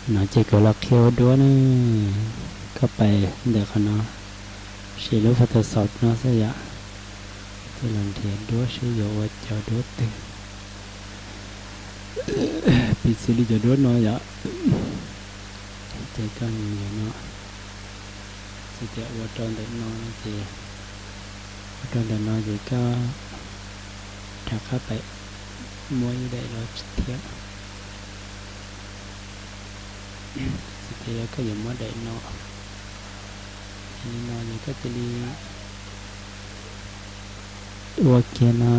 No ces kuv los qhia ua duab ne, koj pais ntawm qhov no, siv lub Photoshop no xwb yom, ces los nrhiav duab seb yuav ua cov duab twg. Piv txwv li cov duab no yom, ces koj nim no, ces tias ua rau ntawm no no ces, ua rau ntawm no ces koj rov qab pais muab ib daim los thiab. Ces tias yog koj yuav muab daim no, li no ces koj cia li ua kiag no,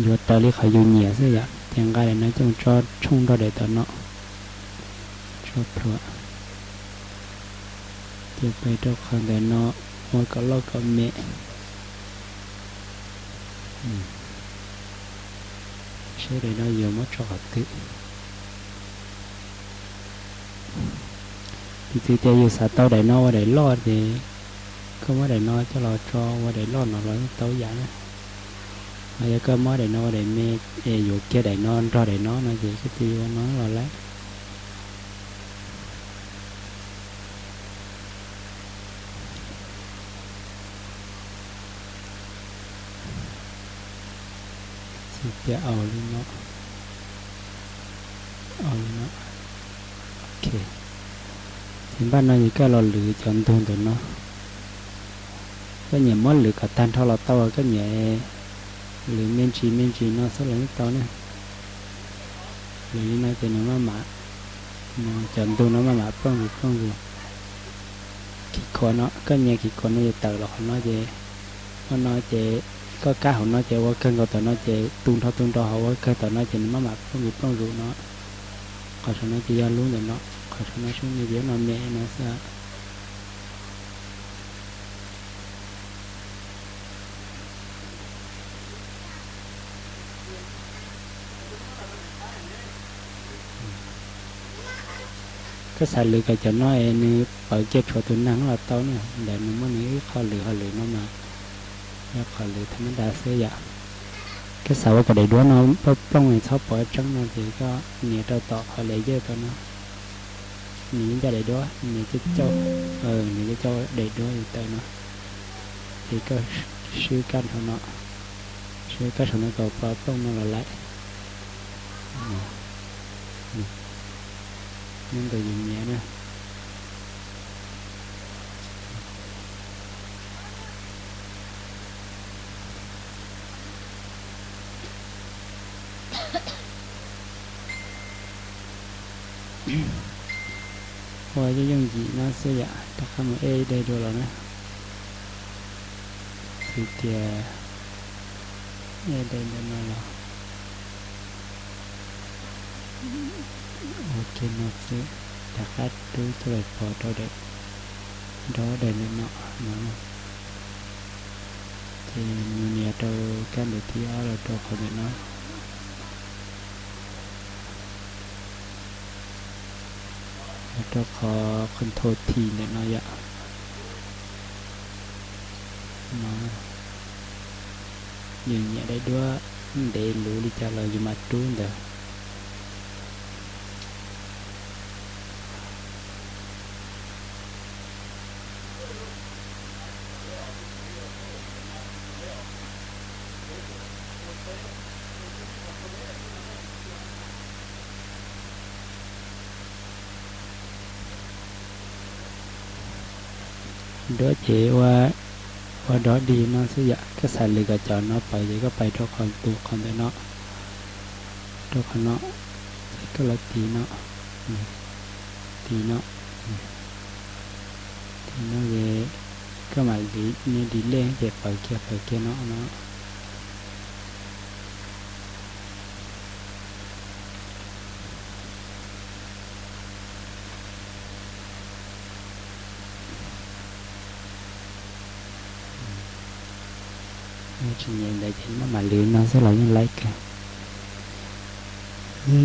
yuav raws li qhov yus nyiam xwb yom, ces nqa daim no coj mus tso tshooj nrog daim tom no, tso plhuav, ces pais rau qhov ntawm no, ua kom loj kom me, seb daim no yuav muab tso qhov twg. Piv txwv tias yus xav tau daim no ua daim loj ces koj muab daim no coj los tso ua daim loj no los yeej tau ib yam na. Ho yog koj muab daim no ua daim me es yuav kiag daim no nrog daim no no ces koj cia li ua no los lawm. Ces tias au li no, au li no, ok. Ces npaj no ces koj los lwv cov ntug ntawm no. Koj nyiam muab lwv kom tag nrho los tau, koj nyiam lwv me ntsis me ntsis no xwb los yeej tau ne. Lwv li no ces nws maj mam, cov ntug no maj mam plooj zus plooj zus. Khij khuav no, koj nyiam khij khuav no ces tawm los qhov no ces, ua no ces koj kab hauv no ces ua kawg nkaus tom no ces tu nrho tu nrho hauv ua kawg tom no ces nws maj mam plooj zus plooj zus no. Qhov saum no ces yog lub ntawm no, qhov saum no seb nws yuav no me no xwb. Koj xav lwv kom cov no es nws pawv kiag tshuav tus neeg los tau na, ntawd nws muaj nws ib qho lwv, qhov lwv no mas yog qhov lwv thas mas das xwb yom. Koj xav ua kom daim duab no plooj plooj es txhob pov tseeb no ces koj nias rau tom qhov layer tom no, nias ncaj daim duab, nias coj coj, nias coj coj daim duab tawm no, ces koj swb kab saum no, swb kab saum no kom pov plooj no los lawm. Nyob ntawm yus nyiam na. Ua yooj yooj yim no xwb yom, rov qab mus ej daim dua los na. Xws tias ej daim ntawm no los ua kiag no xwb, rov qab rub coj los pov rau daim, nrog daim ntawm no no, ces mus nias rau kab ntawm thib ob los rau qhov ntawm no. Los rau qhov control T ntawm no yom. No, yus nyiam daim duab ntev luv li cas los yus mam rub ntawd. Duab ces ua, ua dog dig no xwb yom. Koj xav lwm kom cov no pawv ces koj pais rau qhov tus qhov ntawm no, rau qhov no, ces koj los tiv no, tiv no, tiv no ces koj mam li nias delete ces pawv kiag pawv kiag no no. Tsis nyiam ntawd ces maj mam lwv no xwb los yeej laib kawg.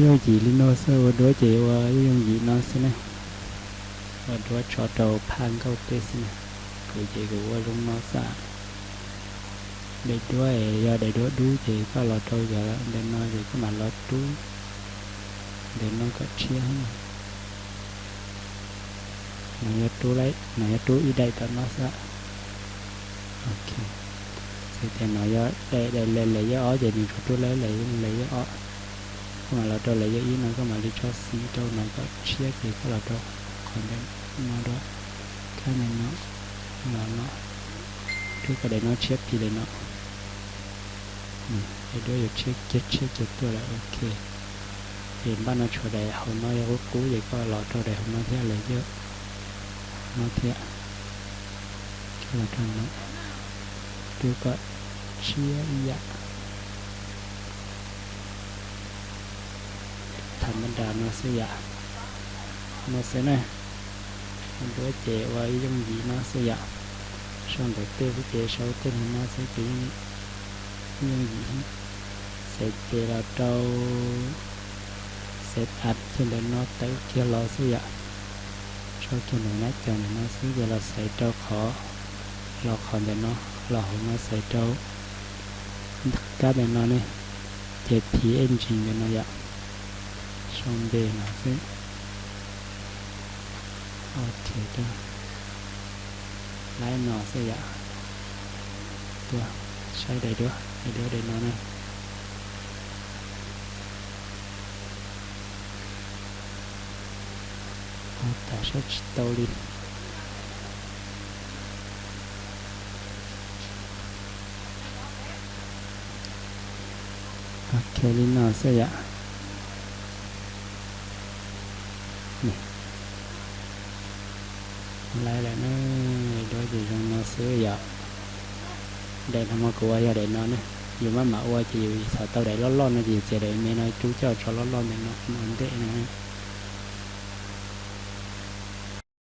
Yooj yim li no xwb, ua duab ces ua yooj yooj yim no xwb na. Ua duab tso rau phaj nkauj tej xwb na. Kuv ces kuv ua zoo no xwb. Daim duab es yog daim duab dub ces koj los rau cov ntawm no ces koj mam los rub ntawm no kom tshiab. No yog rub, no yog rub ib daim tom no xwb. Ok, txhais tias no yog daim, daim layer ob ces nws tsuas rub layer, layer ob. Koj mam los rau layer ib no, koj mam li tso xim rau no kom tshiab ces koj los rau qhov ntawm no dua, kab ntawm no los no, rub kom daim no tshiab plig daim no. Daim duab yuav tshiab kiag tshiab kiag tuaj lawm. Ok, ces npaj no tshuav daim hauv no yog qub qub ces koj los rau daim hauv no thiab, layer no thiab, koj los rau no, rub kom tshiab ib yam. Tham mab das no xwb yom. No xwb na, duab ces ua ib yooj yim no xwb yom. Sau ntawm tej xwb ces sau tej no xwb ces ib yooj yim. Xaiv ces los rau set up kiag ntawm no tawm kiag los xwb yom. Tso kiag ntawm nab cov ntawm no xwb ces los xaiv rau qhov, los qhov ntawm no, los hauv no xaiv rau kab ntawm no ne, ces P N G ntawm no yom. Sau npe no xwb. Ok, laib no xwb yom. Tuaj saib daim duab, daim duab daim no na. Ua cas saib tsis tau li. Ok, li no xwb yom. Laib lawm na, duab ces zoo no xwb yom. Daim no mas kuv ua yog daim no ne. Yus maj mam ua ces yus xav tau daim loj loj no ces yus txiav daim me no rub coj tso loj loj ntawm no ua ntej no.